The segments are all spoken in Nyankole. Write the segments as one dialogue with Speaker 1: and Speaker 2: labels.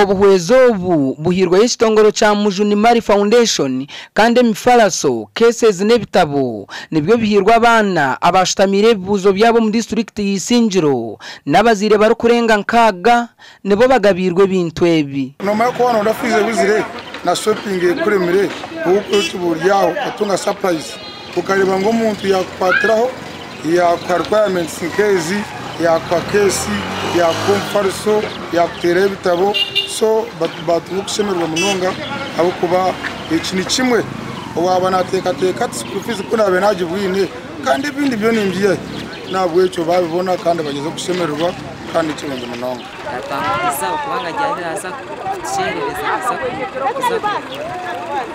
Speaker 1: Obuhwezi obu buhairweyo ekitongore kya Mujuni Mari Foundation kandi emifaraso, cases n'ebitabo nibyo bihairwe abaana abashutamiire ebibuuzo byabo omu disiturikiti ya Isingiro n'abazaire barikurenga nkaaga nibo bagabiirwe ebintu ebi.
Speaker 2: Noomanya ku waaba nooronda fiizi ebuzire na shopping ekuremire, obu ori aho okatunga surprise okareeba ngu omuntu yaakukwatiraho yaakuha requirements nk'ezi, yaakuha keesi, yaakuha omufariso, yaakuteeraho ebitabo so baatunga okushemererwa munonga ahabw'okuba eki ni kimwe owaaba naateekateeka ati school fees ku naabaire naagibwine kandi ebindi byo nimbyiha hi? N'ahabw'ekyo baabibona kandi bagyeza okushemererwa kandi ni kirungi munonga.
Speaker 3: Yatwanguhiza okuba ngu agyabire aza kutukyerereza kuza kugura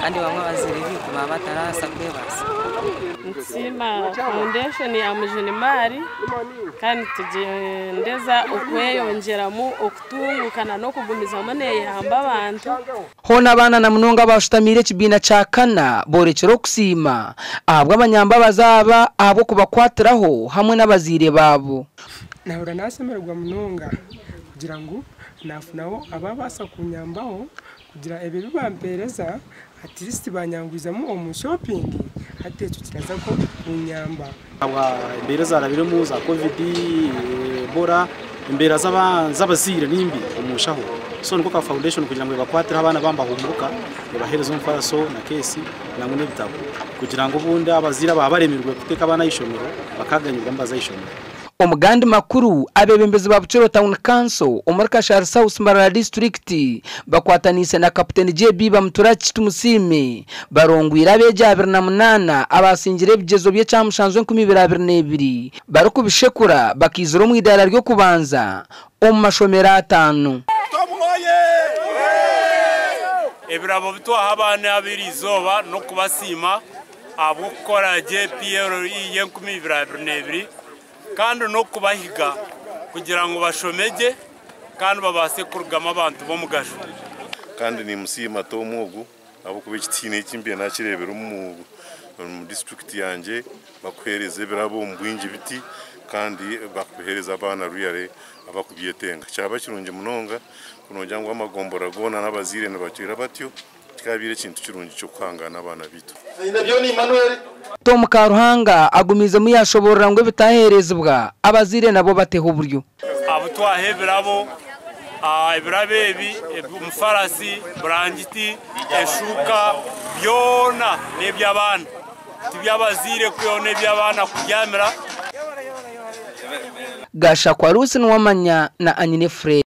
Speaker 3: kandi bamwe abazaire baitu baba batarabaasa kwebaasa.
Speaker 4: Nitusiima foundation ya Mujuni Mary kandi nitugyendeza okweyongyeramu okutunguuka n'okugumizamu neeyamba abantu.
Speaker 1: Hoona abaana na munonga abaashutamiire ekibiina kya kana boorekire okusiima ahabw'abanyambabazi aba ahabw'okubakwatiraho hamwe n'abazaire baabo.
Speaker 5: Nahurira nashemererwa munonga kugira ngu nafunaho ababaasa kunyambaho kugira ebi ebi bampereza at least banyangwizamu omu shopping hati ekyo kiraza kunyamba.
Speaker 6: Ahabwa embeera ezarabiremu za covid, Ebola, embeera z'abazaire nimbi omu nshaho so nikwo ka foundation kugira ngu ebakwatireho abaana baaba nibahumuruka ebahereze omufariso na keesi nangwa n'ebitabo kugira ngu obundi abazaire ababa baremirwe kuteeka abaana aha ishomero bakaganyirwa nibaza aha ishomero.
Speaker 1: Omu gandi makuru, abeebembezi ba Bukiro Town Council omuri Kashari South Mbarara Disiturikiti bakwataniise na Kaputeni JB Bamuturaki Tumusiime barongwire abeegi 28 abaasingire ebigyezo by'ekyamushanju 2022 barikubishekura bakaizira omu idaara ry'okubanza omu mashomero ataano.
Speaker 7: Ebirabo bi twaha abaana aba eriizooba n'okubasiima ahabw'okukora gye PLE y'e2022 kandi n'okubahiga kugira ngu bashome gye kandi babaase kurugamu abantu b'omugasho.
Speaker 8: Kandi nimusiima Tom ogu ahabw'okuba eki tihaine eki mbaire nakireebera omu disiturikiti yangye bakuheereza ebirabo omu bwingi biti kandi bakubiheereza abaana really abakubyetenga. Kyaba kirungi munonga ku noogira ngu amagomborora goona n'abazaire nibatwira batyo. Kikabaire ekintu kirungi ky'okuhangaana abaana baitu.
Speaker 1: Tom Karuhanga agumiizemu yaashoboorora ngu ebitaheerezibwa abazaire nabo bateho oburyo.
Speaker 7: Abu twaha ebirabo, ebirabo ebi, omufarasi, burangiti, eshuuka, byona n'eby'abaana. Ti by'abazaire kwihaho n'eby'abaana kubyamira.
Speaker 1: Gashakwa Ruth Nuwamanya na Anyine Fred.